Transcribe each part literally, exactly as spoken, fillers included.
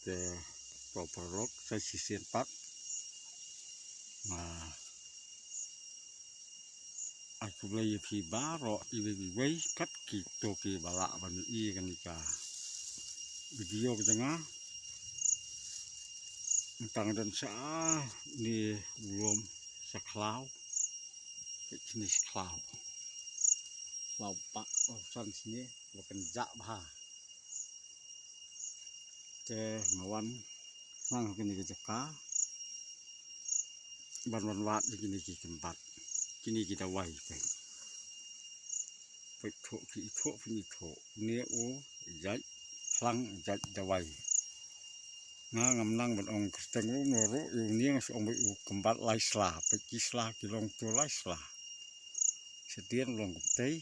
Te to paralok sa shisien pat. Nga ai khublei ïa phi baroh iwei pa iwei kat kito kiba lah ban ïohi ïa kane ka video ka jong nga. Tang don sa ne u lum sa khlaw. Peit shane sa khlaw. Khlaw bha, oh, san shane ba kynjah bha. Te nga wan nang ha kane ka jaka ban wan wad ïa kine ki kynbat, kine ki dawai. Peit, peit thuh, phi ithuh, phi ithuh. Une u jait phlang, jait dawai. Nga ngam nang ban ong kyrteng u no ruh, ïa une nga shu ong ba u kynbat lai sla. Peit ki sla ki long to lai sla. Shadien long kumtei.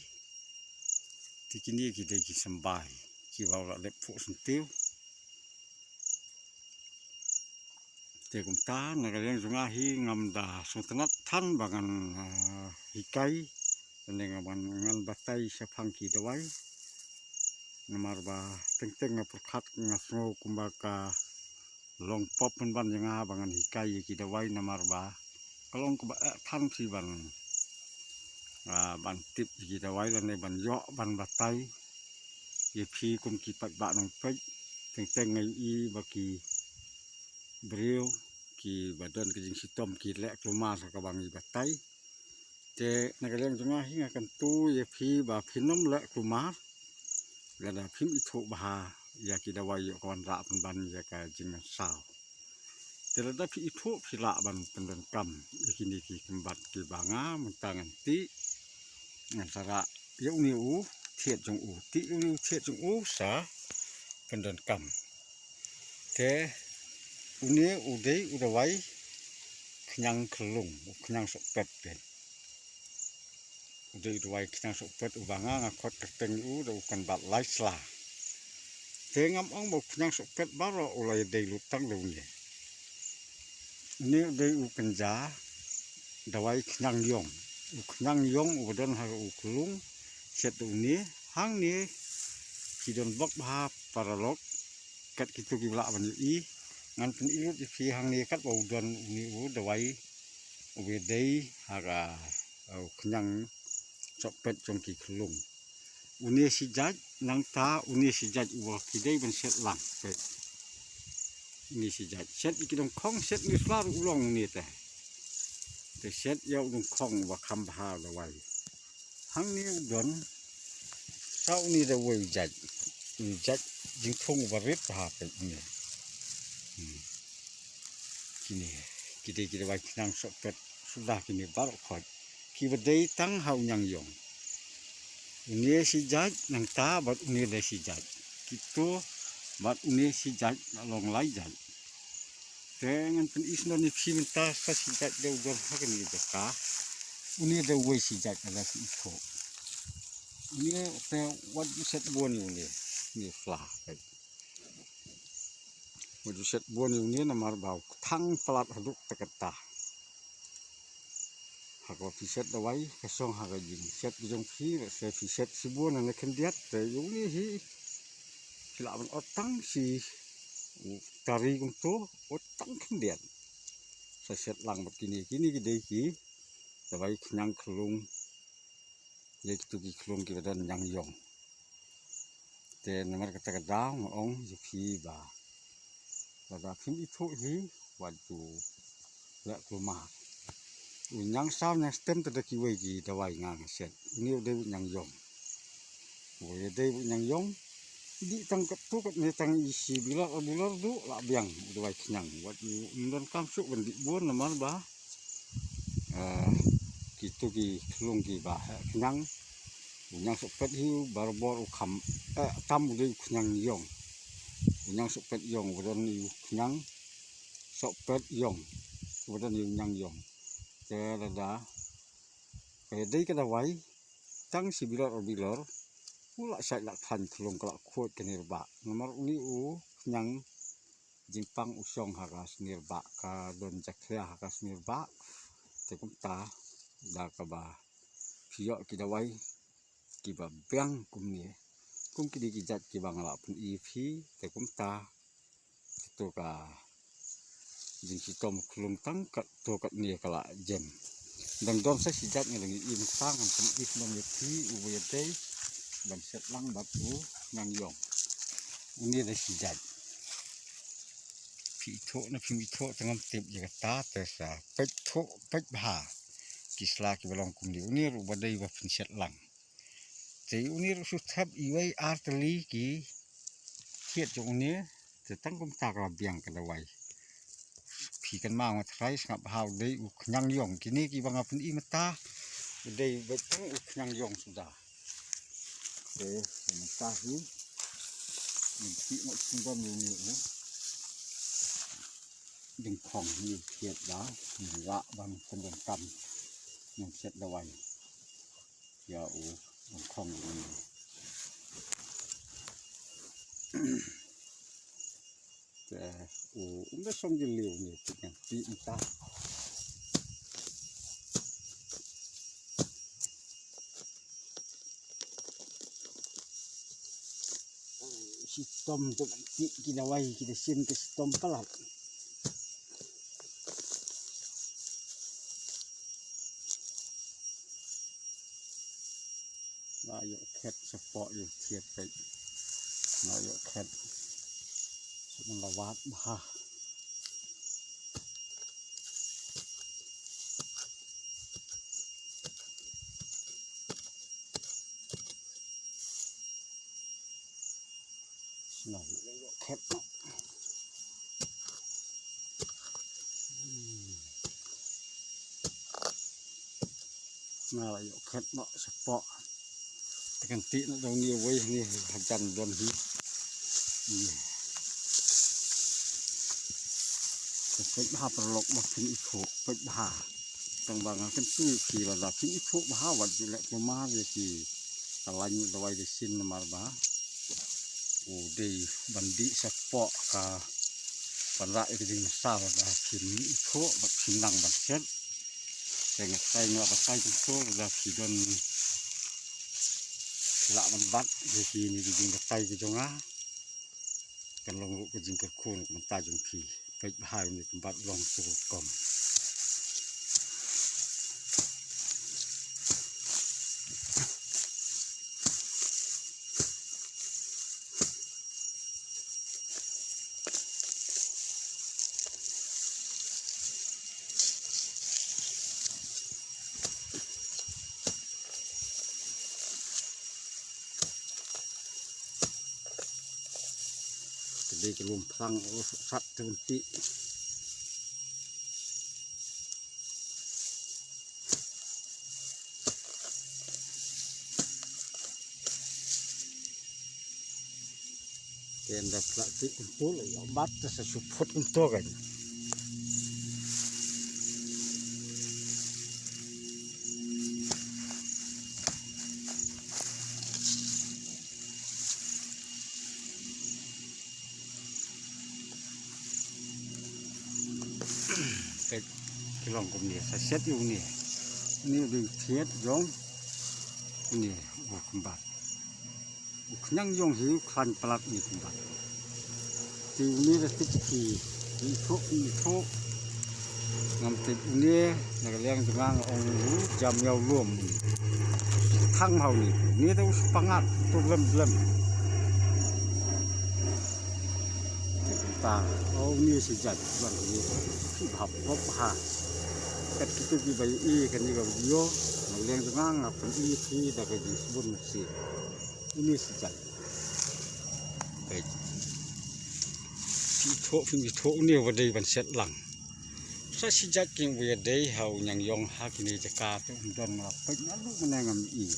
Te kine ki dei ki symbai kiba u la dep phuh syntiew. Te kumta na ka liang jong nga hi ngam da sngewtynnat than ba ngan, ah, hikai ne ngam, ngan batai shaphang ki dawai. Namar ba teng teng nga pyrkhat, nga sngew kumba ka long pop pynban ïa nga ba ngan hikai ïa ki dawai, namar ba ka long kaba eh than phi ban, ah, ban tip ïa ki dawai lane ban ïoh ban batai ïa phi kum ki paidbah nongpeit. Teng teng nga ïohi ba ki briew kiba don ka jingshitom ki leh kulmar ha kaba ngi batai. Te na ka liang jong nga hi nga kyntu ïa phi ba phin ym leh kulmar lada phim ithuh bha ïa ki dawai, ïoh ka wanrah pynban ïa ka jingmynsaw. Te lada phi ithuh phi lah ban pyndonkam ïa kine ki kynbat kiba nga mynta ngan tih, ngan sa rah ïa une u thied jong u, tih ïa une u thied jong u sa pyndonkam. Te une u dei u dawai khñiang khyllung, u khñiang sohpet te. U dei u dawai khñiang sohpet uba nga nga khot kyrteng u da u kynbat lai sla. Te ngam ong ba u khñiang sohpet baroh u la ïadei lut tang da une. Une u dei u kynja dawai khñiang ïong. U khñiang ïong uba don ha u khyllung, shet da une. Hangne phi don bok bha paralok, kat kito kiba lah ban ïohi. Ngan pyni lut ïa phi hangne katba u don une u dawai uba dei ha ka, uh, u khñiang sohpet jong ki khyllung. Une shi jait, nangta une shi jait uba ki dei ban shet lang. Peit. Une shi jait. Shet ïa ki dongkhong, shet ïa une sla ruh u long une te. Te shet ïa u dongkhong uba kham bha u dawai. Hangne u don sa une da uwei u jait. U jait jingthung uba rit bha, peit une. Hmm. Kine ki dei ki dawai khñiang sohpet suda kine baroh khoit kiba dei tang ha u khñiang ïong. Une shi jait, nangta bad une dei shi jait. Kito bad une shi jait, la long lai jait. Te ngan pyni sngewbha ïa phi mynta sa shi jait dei u don ha kane ka jaka. Une dei uwei shi jait, lada phi ithuh. Une te wat ju shet bun ïa une, une sla. Wat ju shet bun ïa une namar ba u kthang palat haduh katta katta. Haba phi shet dawai ka shong ha ka jingshet ka jong phi, lehse phi shet shibun hane khyndiat, te ïa une hi phi lah ban ot tang shi u tari kumto, ot tang khyndiat. Sa shet lang bad kine, kine ki dei ki dawai khñiang khyllung. Ïa kito ki khyllung kiba don khñiang ïong. Te namar kata ka daw nga ong ïa phi ba lada phim ithuh hi, wat ju leh kulmar. U khñiang saw khñiang stem te da kiwei ki dawai nga nga shet. Une u dei u khñiang ïong. U dei u khñiang ïong. Dih tang katto katne tang i shi bilor ar bilor duh la biang u dawai khñiang. Wat ju ym donkam shuh ban dih bun namar ba eh, kito ki khyllung kiba heh khñiang. U khñiang sohpet hi u barabor u kham, eh, tam u dei u khñiang ïong. U khñiang sohpet ïong, uba don u khñiang sohpet ïong, uba don u khñiang ïong. Te lada ka dei ka dawai tang shi bilor ar bilor, u la shait la khlaiñ khyllung, ka la khuid ka nirbah. Namar une u khñiang jingpang u shong ha ka snier bah, ka don jakhlia ha ka snier bah. Te kumta da kaba phi ïoh ki dawai kiba biang kumne, kum kine ki jait kiba nga la pyni ïa phi, te kumta to ka jingshitom khlum tang katto katne ka la jem. Dang don sa shi jait nga dang ïohi mynta, ngan pyni shuh ïa phi uba ïadei ban shet lang bad u nang ïong. Une da shi jait. Phi ithuh ne phim ithuh te ngam tip ïa kata, te sa peit thuh peit bha ki sla kiba long kumne. Une ruh ba dei ba phin shet lang. Te une ruh shu thep iwei ar tylli ki thied jong une. Te tang kumta ka la biang ka dawai. Phi kynmaw, nga tharai sngap bha, u dei u khñiang ïong. Kine kiba nga pyni mynta u dei beit tang u khñiang ïong suda. Te mynta hi ngin pyni noh sngewdon ïa une u dyngkhong, hi thied ba ngin lah ban pyndonkam, ngin shet dawai ïa u dyngkhong une. Te u, um da shong jylliew ne, te ngan pyni mynta. Shitom, to ban pyni ki dawai ki da sien, ki shitom palat. La ïoh khet shapoh ïa u thied peit. La ïoh khet. Shu la wad bha. Shu la ïoh khet noh. Hmm. Na la ïoh khet noh shapoh. Te kan tih noh da une uwei hangne hajan don hi. Ni. Te peit bha paralok ba phin ithuh, peit bha. Tang ba nga kyntu ïa phi lada phin ithuh bha wat ju leh kulmar ïa ki. Ka lain dawai da sien namar ba u dei ban dih shapoh ka ban rah ïa ka jingmynsaw, lada phin ithuh bad phin nang ban shet. Te nga tharai nga batai kumto, lada phi don, phi lah ban bat ïa kine ki jingbatai ki jong nga, kan long ruh ka jingkyrkhu na ka bynta jong phi. Peit bha ïa une u kynbat long tu rukom. Ka dei ka lum phlang, u sat te ban tih. Te ynda phi lah tih kumto la ïoh bat te sa shu phut kumto kan. Peit, ki long kumne, sa shet ïa une. Une u dei u thied jong une u kynbat. U khñiang ïong hi u khlaiñ palat une u kynbat. Te une da tip ki, ki ithuh, ki ithuh. Ngam tip une, na ka liang jong nga nga ong u jam ïa u lum. Thang ha une, une da u spangat, tu blem blem. Te kumta, oh, une shi jait, wan une, ki bha pop ha. Kat kito kiba ïohi kane ka video, na ka liang jong nga nga pyni ïa phi da ka jingsbun mynsiem. Une shi jait. Peit. Phi ithuh, phi ithuh, une uba dei ban shet lang. Sa shi jait kin uba ïadei ha u khñiang ïong ha kine jaka te um don, nga la peit naduh mynne ngam ïohi.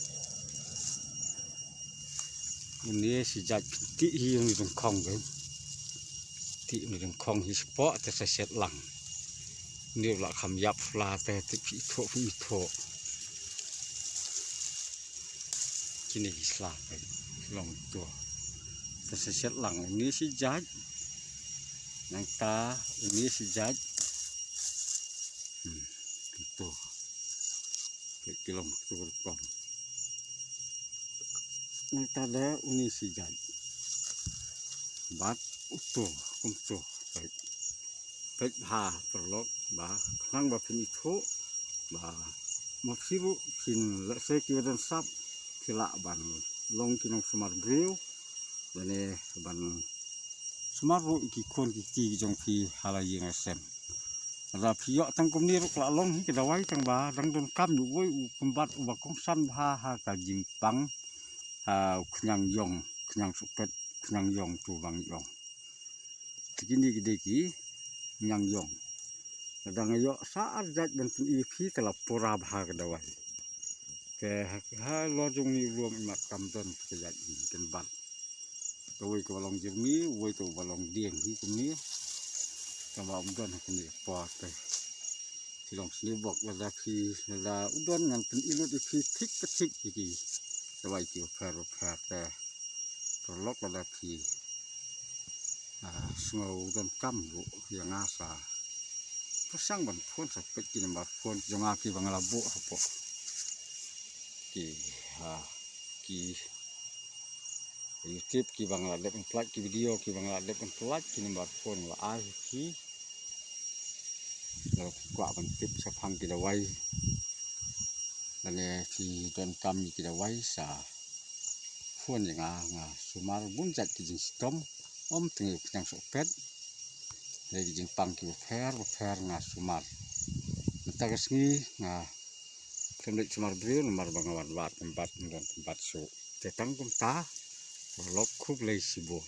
Une shi jait, phin tih hi une u dyngkhong, peit. Tih une u dyngkhong hi shapoh te sa shet lang. Une u la kham ïap sla te, te phi ithuh, phi ithuh. Kine ki sla peit, ki long to. Te sa shet lang une shi jait. Nangta une shi jait. Hmm, to. Peit ki long to rukom. Nangta de une shi jait. Bad uto, kumto. Peit bha paralok ba khnang ba phin ithuh ba ma phi ruh phin lehse ki ba don sap phi lah ban long ki nongsumar briew lane ban sumar ruh ki khun ki kti ki jong phi ha la ïing la sem. Lada phi ïoh tang kumne ruh ka la long hi ka dawai tang ba dang donkam ïa uwei u kynbat uba kongsan bha ha ka jingpang ha u khñiang ïong, khñiang sukpet, khñiang ïong tu bang ïong. Te kine ki dei ki ñiang ïong. Lada nga ïoh sa ar jait ban pyni ïa phi ka la pura bha ka dawai. Te ha, halor jong une u lum imat kam don ka jait kynbat. Kawei kaba long jermi, uwei te uba long dieng hi kumne. Tangba um don ha kane ka por te. Phi long sngewbok lada phi, lada u don ngan pyni lut ïa phi thik pa thik ïa ki dawai ki bapher bapher te. Paralok lada phi, ah, sngew donkam ruh ïa nga sa pyrshang ban phone sa peit ki number phone jong nga kiba nga la buh hapoh ki, ah, ki YouTube kiba nga la dep ban pyllait, ki video kiba nga la dep ban pyllait, ki number phone la ai ha phi. Lada phi kwah ban tip shaphang ki dawai lane phi donkam ïa ki dawai sa phone ïa nga, nga sumar bun jait ki jingshitom, ym tang ïa u khñiang sohpet, ïa ki jingpang ki bapher bapher nga sumar. Mynta ka sngi nga khlem leit sumar briew namar ba nga wan wad kynbat, ym don kynbat shuh. Te tang kumta, paralok khublei shibun.